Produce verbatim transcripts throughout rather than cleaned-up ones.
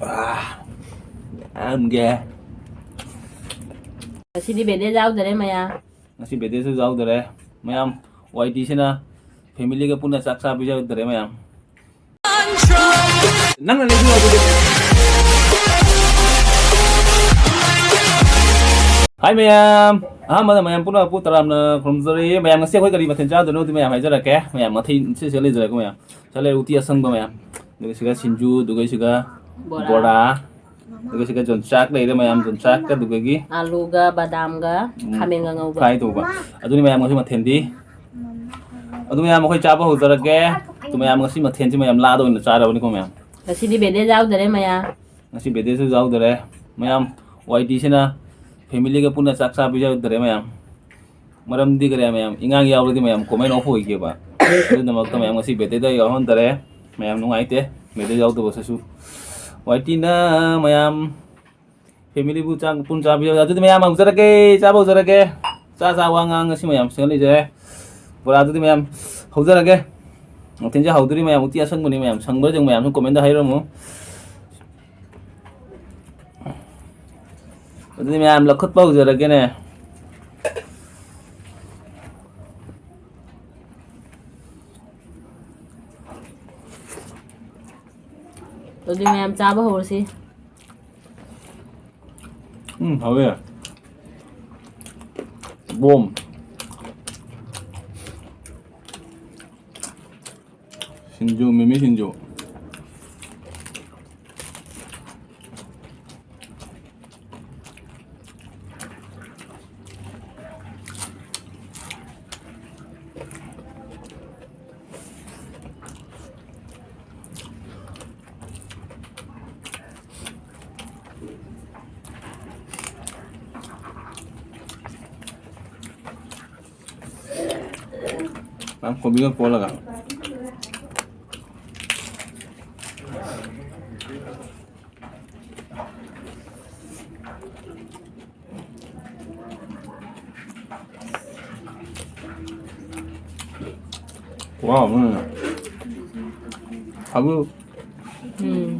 ꯑꯥ, ꯌꯥꯝꯒꯦ꯫ ꯉꯁꯤꯗꯤ ꯕꯦꯗꯦ ꯌꯥꯎꯗꯔꯦ ꯃꯌꯥꯝ꯫ ꯉꯁꯤ ꯕꯦꯗꯦꯁꯨ ꯌꯥꯎꯗꯔꯦ ꯃꯌꯥꯝ꯫ ꯋꯥꯏ ꯇꯤꯁꯤꯅ ꯐꯦꯃꯤꯂꯤꯒ ꯄꯨꯟꯅ ꯆꯥꯛ ꯆꯥꯕ ꯌꯥꯎꯗꯔꯦ ꯃꯌꯥꯝ꯫ ꯅꯪꯅ ꯂꯩꯕꯤꯌꯨ ꯑꯗꯨꯗꯤ꯫ ꯍꯥꯏ ꯃꯌꯥꯝ, ꯑꯍꯥꯟꯕꯗ ꯃꯌꯥꯝ ꯄꯨꯝꯅꯃꯛꯄꯨ ꯇꯔꯥꯝꯅ ꯈꯨꯔꯨꯝꯖꯔꯤ꯫ ꯃꯌꯥꯝ, ꯉꯁꯤ ꯑꯩꯈꯣꯏ ꯀꯔꯤ ꯃꯊꯦꯜ ꯆꯥꯗꯣꯏꯅꯣ ꯑꯗꯨ ꯃꯌꯥꯝ ꯍꯥꯏꯖꯔꯛꯀꯦ꯫ ꯃꯌꯥꯝ, ꯃꯊꯦꯜ ꯁꯤꯁꯦ ꯂꯩꯖꯔꯛꯀꯦ ꯃꯌꯥꯝ꯫ ꯁꯤꯗ ꯂꯩꯔꯦ ꯎꯇꯤ ꯑꯁꯪꯕ ꯃꯌꯥꯝ, ꯑꯗꯨꯒ ꯁꯤꯒ ꯁꯤꯡꯖꯨ, ꯑꯗꯨꯒ ꯁꯤꯒ ꯕꯣꯔꯥ꯫ ꯕꯣꯔꯥ, ꯑꯗꯨꯒ ꯁꯤꯒ ꯌꯣꯡꯆꯥꯛ ꯂꯩꯔꯦ ꯃꯌꯥꯝ, ꯌꯣꯡꯆꯥꯛꯀ ꯑꯗꯨꯗꯒꯤ ꯑꯂꯨꯒ ꯕꯗꯥꯝꯒ ꯎꯝ, ꯈꯥꯃꯦꯟꯒ ꯉꯧꯕ꯫ Fry ꯇꯧꯕ꯫ ꯑꯗꯨꯅꯤ ꯃꯌꯥꯝ ꯉꯁꯤ ꯃꯊꯦꯜꯗꯤ꯫ ꯑꯗꯨ ꯃꯌꯥꯝ ꯑꯩꯈꯣꯏ ꯆꯥꯕ ꯍꯧꯖꯔꯒꯦ꯫ ꯑꯗꯨ ꯃꯌꯥꯝ ꯉꯁꯤ ꯃꯊꯦꯜꯁꯤ ꯃꯌꯥꯝ ꯂꯥꯗ ꯑꯣꯏꯅ ꯆꯥꯔꯕꯅꯤꯀꯣ ꯃꯌꯥꯝ꯫ ꯉꯁꯤꯗꯤ ꯕꯦꯗꯦ ꯌꯥꯎꯗꯔꯦ ꯃꯌꯥꯝ꯫ ꯉꯁꯤ ꯕꯦꯗꯦꯁꯨ ꯌꯥꯎꯗꯔꯦ ꯃꯌꯥꯝ꯫ ꯋꯥꯏ ꯇꯤꯁꯤꯅ ꯐꯦꯃꯤꯂꯤꯒ ꯄꯨꯟꯅ ꯆꯥꯛ ꯆꯥꯕ ꯌꯥꯎꯗꯔꯦ ꯃꯌꯥꯝ꯫ ꯃꯔꯝꯗꯤ ꯀꯔꯤ ꯃꯌꯥꯝ? ꯏꯉꯥꯡ ꯌꯥꯎꯔꯗꯤ ꯃꯌꯥꯝ comment off ꯑꯣꯏꯒꯦꯕ꯫ ꯑꯗꯨꯒꯤꯗꯃꯛꯇ ꯃꯌꯥꯝ ꯉꯁꯤ ꯕꯦꯗꯦꯗ ꯌꯥꯎꯍꯟꯗꯔꯦ꯫ ꯃꯌꯥꯝ ꯅꯨꯡꯉꯥꯏꯇꯦ ꯕꯦꯗꯦ ꯌꯥꯎꯗꯕꯁꯤꯁꯨ꯫ ꯋꯥꯏ ꯇꯤꯅ ꯃꯌꯥꯝ ꯐꯦꯃꯤꯂꯤꯕꯨ ꯆꯥꯛ ꯄꯨꯟ ꯆꯥꯕꯤꯌꯣ꯫ ꯑꯗꯨꯗꯤ ꯃꯌꯥꯝ ꯍꯧꯖꯔꯒꯦ, ꯆꯥꯕ ꯍꯧꯖꯔꯒꯦ꯫ ꯆꯥ ꯆꯥ ꯋꯥ ꯉꯥꯡ ꯉꯁꯤ ꯃꯌꯥꯝ ꯁꯤꯡꯍ ꯂꯩꯖꯔꯦ꯫ ꯄꯨꯔꯥ ꯑꯗꯨꯗꯤ ꯃꯌꯥꯝ ꯍꯧꯖꯔꯒꯦ꯫ ꯃꯊꯦꯜꯁꯦ ꯍꯧꯗꯣꯔꯤ ꯃꯌꯥꯝ, ꯎꯇꯤ ꯑꯁꯪꯕꯅꯤ ꯃꯌꯥꯝ꯫ ꯁꯪꯕ꯭ꯔꯥ ꯌꯦꯡꯉꯨ ꯃꯌꯥꯝꯁꯨ comment ꯍꯥꯏꯔꯝꯃꯨ꯫ ꯑꯗꯨꯗꯤ ꯃꯌꯥꯝ ꯂꯧꯈꯠꯄ ꯍꯧꯖꯔꯒꯦꯅꯦ꯫ ꯑꯗꯨꯗꯤ ꯃꯌꯥꯝ ꯆꯥꯕ ꯍꯧꯔꯁꯤ꯫ ꯎꯝ, ꯍꯥꯎꯋꯦ꯫ ꯕꯣꯝ꯫ ꯁꯤꯡꯖꯨ, ꯃꯤꯃꯤ ꯁꯤꯡꯖꯨ꯫ ꯅꯪ ꯀꯣꯕꯤꯒ ꯀꯣꯠꯂꯒ꯫ Wow, ꯎꯝ꯫ ꯍꯥꯎꯕ꯭ꯔꯣ? ꯎꯝ꯫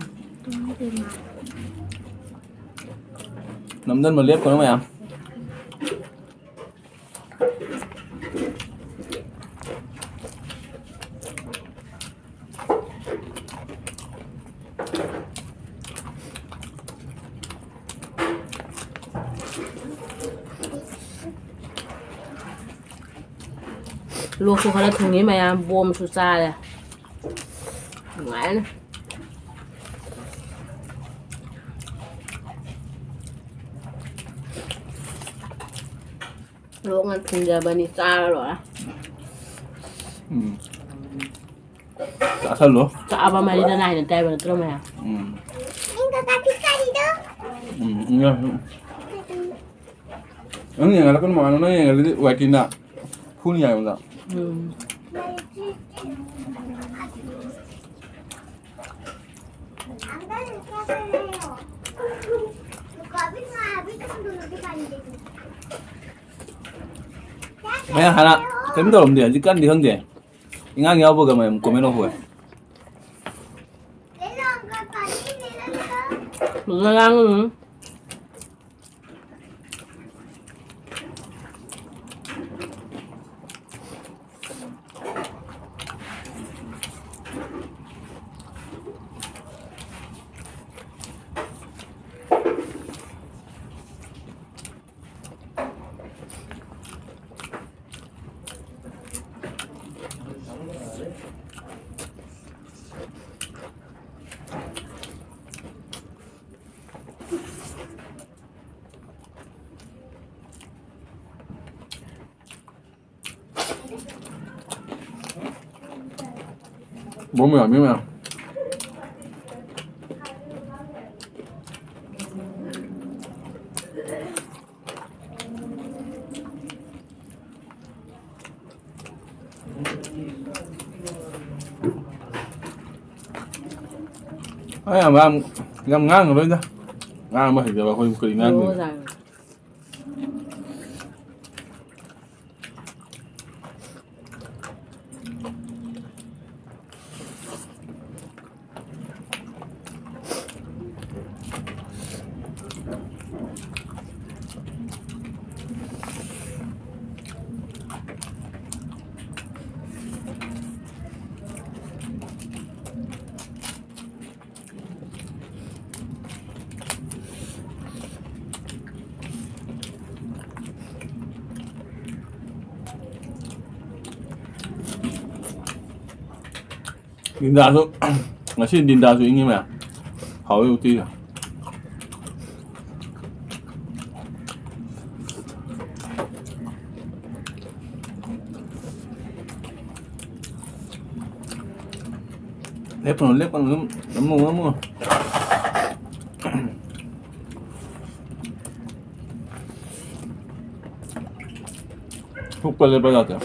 ꯅꯝꯗꯟꯕ ꯂꯦꯞꯀꯅꯨ ꯃꯌꯥꯝ꯫ ꯂꯣꯛꯁꯨ ꯈꯔ ꯊꯨꯡꯉꯤ ꯃꯌꯥꯝ, ꯕꯣꯝꯁꯨ ꯆꯥꯔꯦ꯫ ꯅꯨꯡꯉꯥꯏꯔꯅꯤ꯫ ꯂꯣꯛꯅ ꯊꯨꯡꯖꯕꯅꯤ, ꯆꯥꯔ ꯂꯣꯏꯔꯦ꯫ ꯎꯝ꯫ ꯆꯥꯁꯜꯂꯣ꯫ ꯆꯥꯕ ꯃꯔꯤꯗ ꯅꯥꯏꯅ ꯇꯥꯏꯕ ꯅꯠꯇ꯭ꯔꯣ ꯃꯌꯥꯝ? ꯎꯝ꯫ ꯎꯝ, ꯎꯝ, ꯎꯝ꯫ ꯅꯪ ꯌꯦꯡꯍꯜꯂꯛꯀꯅꯨ ꯃꯃꯥ, ꯅꯪ ꯌꯦꯡꯍꯜꯂꯗꯤ ꯋꯥꯏꯇꯤꯅ ꯐꯨꯅꯤ ꯍꯥꯏꯕꯗ꯫ ꯎꯝ꯫ ꯃꯌꯥꯝ ꯍꯥꯟꯅ ꯀꯩꯝ ꯇꯧꯔꯝꯗꯦ, ꯍꯧꯖꯤꯛꯀꯥꯟꯗꯤ ꯈꯪꯗꯦ꯫ ꯏꯉꯥꯡ ꯌꯥꯎꯕꯒ ꯃꯌꯥꯝ comment ꯑꯣꯐ ꯑꯣꯏ꯫ ꯉꯔꯥꯡ, ꯎꯝ꯫ ꯕꯣꯝ ꯌꯥꯝꯃꯤ ꯃꯌꯥꯝ꯫ ꯑꯩ ꯌꯥꯝ ꯉꯥꯡ-, ꯌꯥꯝ ꯉꯥꯡꯉꯔꯣꯏꯗ꯫ ꯉꯥꯡꯕ ꯍꯩꯇꯕ ꯑꯩꯈꯣꯏꯕꯨ ꯀꯔꯤ ꯉꯥꯡꯗꯣꯏꯅꯣ? ꯗꯤꯟꯗꯥꯁꯨ, ꯉꯁꯤ ꯗꯤꯟꯗꯥꯁꯨ ꯏꯪꯉꯤ ꯃꯌꯥꯝ꯫ ꯍꯥꯎꯋꯤ ꯎꯇꯤꯒ꯫ ꯂꯦꯞꯀꯅꯨ, ꯂꯦꯞꯀꯅꯨ, ꯑꯗꯨꯝ, ꯑꯗꯨꯝ ꯃꯨ, ꯑꯗꯨꯝ ꯃꯨ꯫ ꯍꯨꯛꯄ ꯂꯦꯞꯄ ꯌꯥꯗꯦ꯫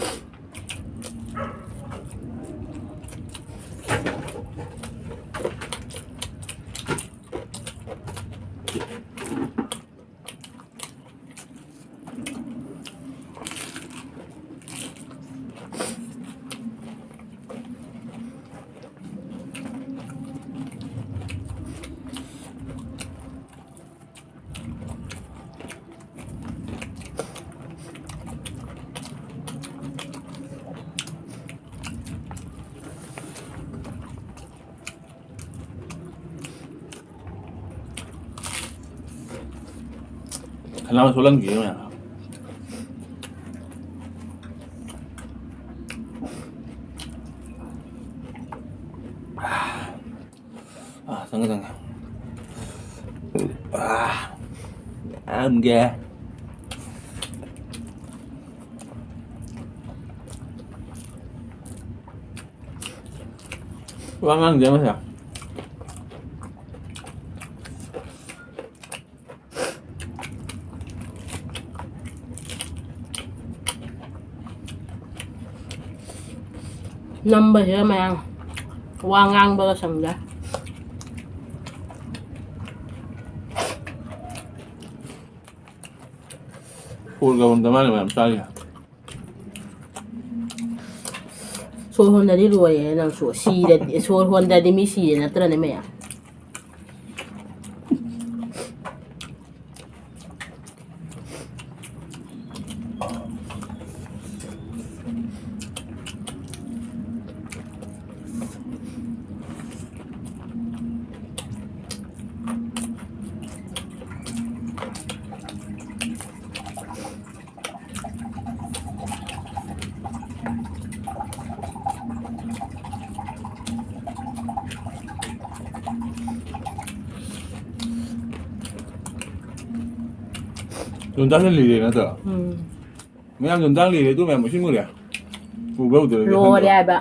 ꯈꯅꯥꯎ ꯁꯣꯛꯍꯟꯈꯤꯒꯦ ꯃꯌꯥꯝ꯫ ꯑꯥ, ꯆꯪꯉꯦ, ꯆꯪꯉꯦ꯫ ꯑꯥ, ꯌꯥꯝꯒꯦ꯫ ꯋꯥ ꯉꯥꯡꯗꯦ ꯉꯁꯥꯏ꯫ ꯅꯝꯕꯁꯤꯗ ꯃꯌꯥꯝ ꯋꯥ ꯉꯥꯡꯕꯒ ꯁꯪꯗꯦ꯫ ꯁꯣꯔꯒ ꯍꯣꯟꯗ ꯃꯥꯜꯂꯦ ꯃꯌꯥꯝ ꯆꯥꯔꯤꯁꯦ꯫ ꯁꯣꯔ ꯍꯣꯟꯗꯗꯤ ꯂꯣꯏꯔꯦ ꯅꯪꯁꯨ꯫ ꯁꯤꯔꯗꯤ, ꯁꯣꯔ ꯍꯣꯟꯗ꯭ꯔꯗꯤ ꯃꯤ ꯁꯤꯔꯦ ꯅꯠꯇ꯭ꯔꯅꯦ ꯃꯌꯥꯝ? ꯌꯣꯟꯆꯥꯛꯁꯦ ꯂꯤꯔꯦ ꯅꯠꯇ꯭ꯔꯣ? ꯎꯝ꯫ ꯃꯌꯥꯝ ꯌꯣꯟꯆꯥꯛ ꯂꯤꯔꯦ, ꯑꯗꯨ ꯃꯌꯥꯝ ꯃꯁꯤꯡ ꯃꯨꯔꯦ꯫ ꯎꯕ꯭ꯔꯥ ꯎꯗꯕ꯭ꯔꯥ ꯂꯣꯏꯔꯦ ꯈꯪꯗꯦ꯫ ꯍꯥꯏꯕ꯫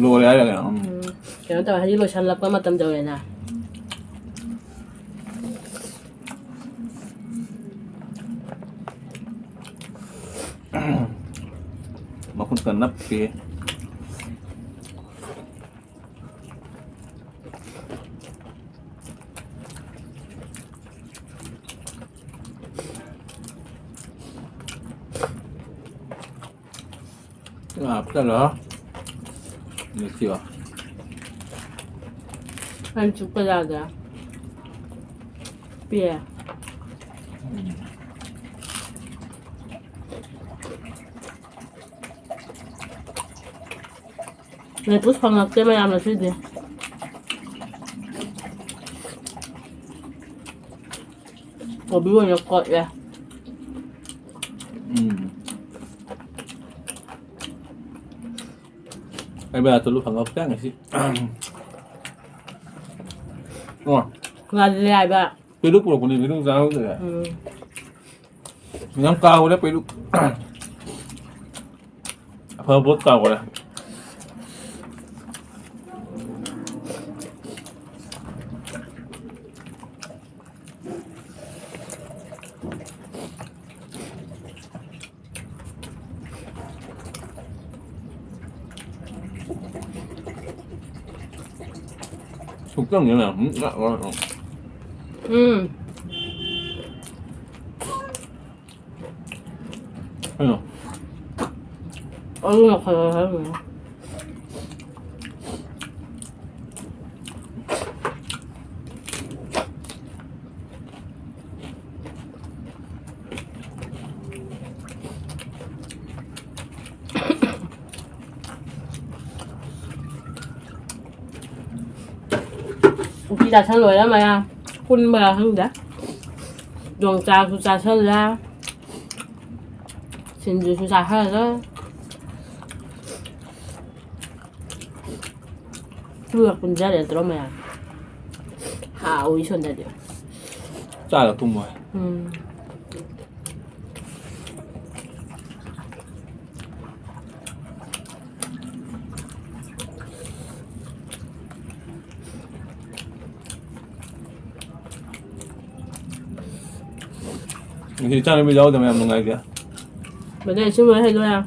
ꯂꯣꯏꯔꯦ ꯍꯥꯏꯔꯒ, ꯎꯝ꯫ ꯎꯝ꯫ ꯀꯩꯅꯣ ꯇꯧꯋꯦ, ꯍꯥꯏꯗꯤ ꯂꯣꯏꯁꯜꯂꯛꯄ ꯃꯇꯝ ꯌꯧꯔꯦꯅ꯫ ꯃꯈꯨꯠꯀ ꯅꯞꯄꯦ꯫ ꯉꯥ ꯍꯥꯞꯆꯜꯂꯣ꯫ ꯅꯨꯡꯁꯤꯕ꯫ ꯑꯩ ꯆꯨꯞꯄ ꯌꯥꯗ꯭ꯔꯦ꯫ ꯄꯤꯔꯦ꯫ ꯎꯝ꯫ ꯂꯦꯇꯨꯁ ꯐꯪꯉꯛꯇꯦ ꯃꯌꯥꯝ ꯉꯁꯤꯗꯤ꯫ ꯀꯣꯕꯤ ꯑꯣꯏꯅ ꯀꯣꯠꯂꯦ꯫ ꯎꯝ꯫ ꯑꯩ ꯕꯖꯥꯔ ꯆꯠꯂꯨ ꯐꯪꯉꯛꯇꯦ ꯉꯁꯤ꯫ ꯑꯣ꯫ ꯉꯜꯂꯦ ꯍꯥꯏꯕ꯫ ꯄꯦꯔꯨꯛ ꯄꯨꯔꯛꯄꯅꯦ, ꯄꯦꯔꯨꯛ ꯆꯥꯍꯧꯗ꯭ꯔꯦ꯫ ꯎꯝ꯫ ꯌꯥꯝ ꯀꯥꯎꯔꯦ ꯄꯦꯔꯨꯛ꯫ ꯑꯐꯕ ꯄꯣꯠ ꯀꯥꯎꯔꯦ꯫ ꯁꯨꯛꯇꯪꯅꯦ ꯃꯌꯥꯝ꯫ ꯎꯝ, ꯉꯥ-, ꯉꯥ-, ꯎꯝ꯫ ꯀꯩꯅꯣ? ꯑꯗꯨꯅ ꯈꯔ ꯈꯔ ꯍꯥꯏꯔꯝꯒꯅꯤ꯫ ꯎꯇꯤ ꯆꯥꯁꯜ ꯂꯣꯏꯔ ꯃꯌꯥꯝ ꯄꯨꯟꯕ꯭ꯔꯥ ꯈꯪꯗꯦ꯫ ꯌꯣꯡꯆꯥꯛꯁꯨ ꯆꯥꯁꯜꯂꯦ꯫ ꯁꯤꯡꯖꯨꯁꯨ ꯆꯥꯁꯜꯂꯦ꯫ ꯄꯨꯟꯅ ꯄꯨꯟꯖꯔꯦ ꯅꯠꯇ꯭ꯔꯣ ꯃꯌꯥꯝ? ꯍꯥꯎꯏ ꯁꯣꯝꯗꯗꯤ꯫ ꯆꯥꯔ ꯇꯨꯝꯃꯣ꯫ ꯎꯝ꯫ ꯉꯁꯤ ꯏꯆꯥꯅꯨꯄꯤ ꯌꯥꯎꯗꯕ ꯌꯥꯝ ꯅꯨꯡꯉꯥꯏꯇꯦ꯫ ꯕꯗꯔ, ꯏꯁꯤꯡ ꯂꯣꯏ ꯍꯩꯗꯣꯛ ꯌꯥꯔꯦ꯫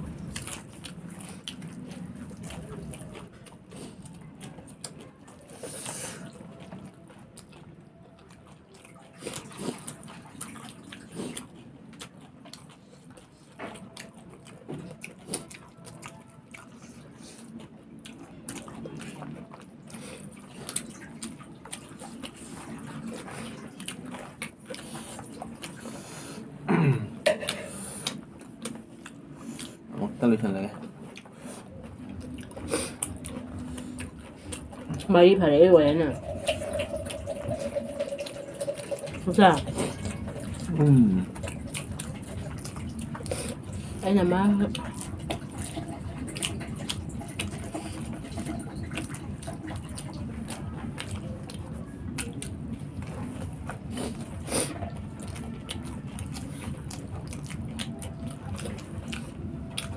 ꯑꯃꯨꯛꯇ ꯂꯣꯏꯁꯜꯂꯒꯦ꯫ ꯃꯔꯤ ꯐꯔꯛꯑꯦ ꯂꯣꯏꯔꯦꯅ꯫ ꯅꯠꯇ꯭ꯔꯥ? ꯎꯝ꯫ ꯑꯩꯅ ꯃꯥ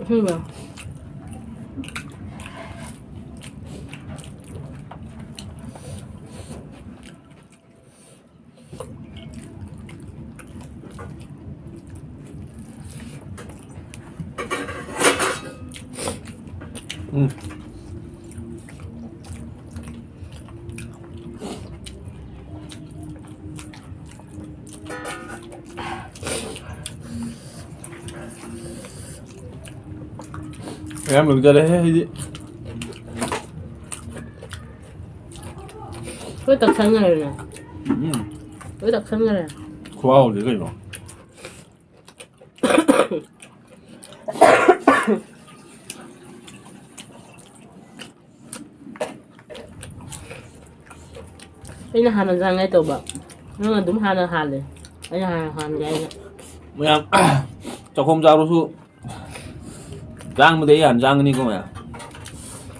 ꯑꯁꯦꯡꯕ꯫ ꯎꯝ꯫ ꯃꯌꯥꯝ ꯂꯧꯖꯔꯦꯍꯦ ꯑꯩꯗꯤ꯫ ꯂꯣꯏ ꯇꯛꯁꯟꯈ꯭ꯔꯦꯅꯦ꯫ ꯎꯝ꯫ ꯂꯣꯏ ꯇꯛꯁꯟꯈ꯭ꯔꯦ꯫ ꯈꯨꯍꯥꯎꯗꯤ ꯀꯩꯅꯣ꯫ ꯑꯩꯅ ꯍꯥꯟꯅ ꯆꯪꯉꯦ ꯇꯧꯕ꯫ ꯅꯪ ꯑꯗꯨꯝ ꯍꯥꯟꯅ ꯍꯥꯜꯂꯦ꯫ ꯑꯩꯅ ꯍꯥꯟꯅ ꯍꯥꯟꯒꯦ ꯍꯥꯏꯅ꯫ ꯃꯌꯥꯝ ꯆꯥꯛꯈꯣꯝ ꯆꯥꯕꯁꯨ ꯆꯥꯡꯕꯗꯤ ꯑꯩ ꯍꯥꯟꯅ ꯆꯥꯡꯒꯅꯤꯀꯣ ꯃꯌꯥꯝ꯫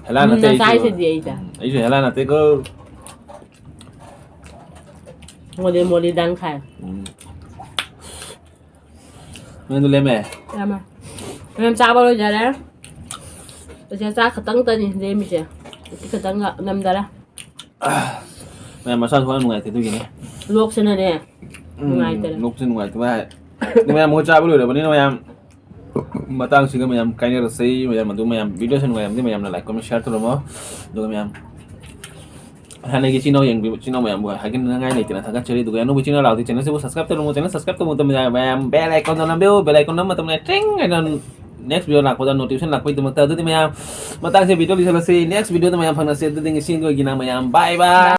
ꯍꯦꯂꯥ ꯅꯠꯇꯦ ꯃꯨꯟꯅ ꯑꯩꯁꯨ꯫ ꯆꯥꯏꯁꯤꯗꯤ ꯑꯩꯗ꯫ ꯑꯩꯁꯨ ꯍꯦꯂꯥ ꯅꯠꯇꯦꯀꯣ꯫ ꯃꯣꯂꯤ ꯃꯣꯂꯤ ꯗꯪ ꯈꯥꯏ꯫ ꯎꯝ꯫ ꯅꯣꯏꯗꯨ ꯂꯦꯝꯃꯦ? ꯂꯦꯝꯃꯦ꯫ ꯃꯌꯥꯝ ꯆꯥꯕ ꯂꯣꯏꯖꯔꯦ꯫ ꯏꯆꯦ ꯆꯥꯛ ꯈꯛꯇꯪꯇꯅꯤ ꯂꯦꯝꯃꯤꯁꯦ꯫ ꯎꯇꯤ ꯈꯛꯇꯪꯒ ꯅꯝꯗꯔꯦ꯫ ꯃꯌꯥꯝ ꯃꯁꯥ ꯁꯨꯃꯥꯏꯅ ꯅꯨꯡꯉꯥꯏꯇꯦ ꯑꯗꯨꯒꯤꯅꯦ꯫ ꯂꯣꯛꯁꯤꯅꯅꯦ ꯎꯝ, ꯅꯨꯡꯉꯥꯏꯇꯔꯦ꯫ ꯂꯣꯛꯁꯦ ꯅꯨꯡꯉꯥꯏꯇꯕ ꯍꯥꯏ꯫ ꯃꯌꯥꯝ ꯃꯍꯨꯠ ꯆꯥꯕ ꯂꯣꯏꯔꯕꯅꯤꯅ ꯃꯌꯥꯝ ꯃꯇꯥꯡꯁꯤꯒ ꯃꯌꯥꯝ ꯀꯥꯏꯅꯔꯁꯤ꯫ ꯃꯌꯥꯝ ꯑꯗꯨ ꯃꯌꯥꯝ video ꯁꯦ ꯅꯨꯡꯉꯥꯏꯔꯝꯗꯤ ꯃꯌꯥꯝꯅ like, comment, share ꯇꯧꯔꯝꯃꯣ꯫ ꯑꯗꯨꯒ ꯃꯌꯥꯝ ꯍꯥꯟꯅꯒꯤ ꯏꯆꯤꯟ ꯏꯅꯥꯎ ꯌꯦꯡꯕꯤꯕ ꯏꯆꯤꯟ ꯏꯅꯥꯎ ꯃꯌꯥꯝꯕꯨ ꯍꯥꯏꯒꯟꯅꯉꯥꯏ ꯂꯩꯇꯅ ꯊꯥꯒꯠꯆꯔꯤ꯫ ꯑꯗꯨꯒ ꯑꯅꯧꯕ ꯏꯆꯤꯟ ꯏꯅꯥꯎ ꯂꯥꯛꯑꯗꯤ channel ꯁꯤꯕꯨ subscribe ꯇꯧꯔꯝꯃꯣ꯫ Channel subscribe ꯇꯧꯕ ꯃꯇꯝꯗ ꯃꯌꯥꯝ bell icon ꯗ ꯅꯝꯕꯤꯌꯨ꯫ Bell icon ꯅꯝꯕ ꯃꯇꯝꯗ ꯇ꯭ꯔꯤꯡ ꯍꯥꯏꯅ next video ꯂꯥꯛꯄꯗ notification ꯂꯥꯛꯄꯒꯤꯗꯃꯛꯇ꯫ ꯑꯗꯨꯗꯤ ꯃꯌꯥꯝ ꯃꯇꯥꯡꯁꯦ video ꯂꯣꯏꯁꯤꯜꯂꯁꯤ꯫ Next video ꯗ ꯃꯌꯥꯝ ꯐꯪꯅꯁꯤ꯫ ꯑꯗꯨꯗꯤ ꯉꯁꯤꯒꯤ ꯑꯣꯏꯒꯤꯅ ꯃꯌꯥꯝ bye bye꯫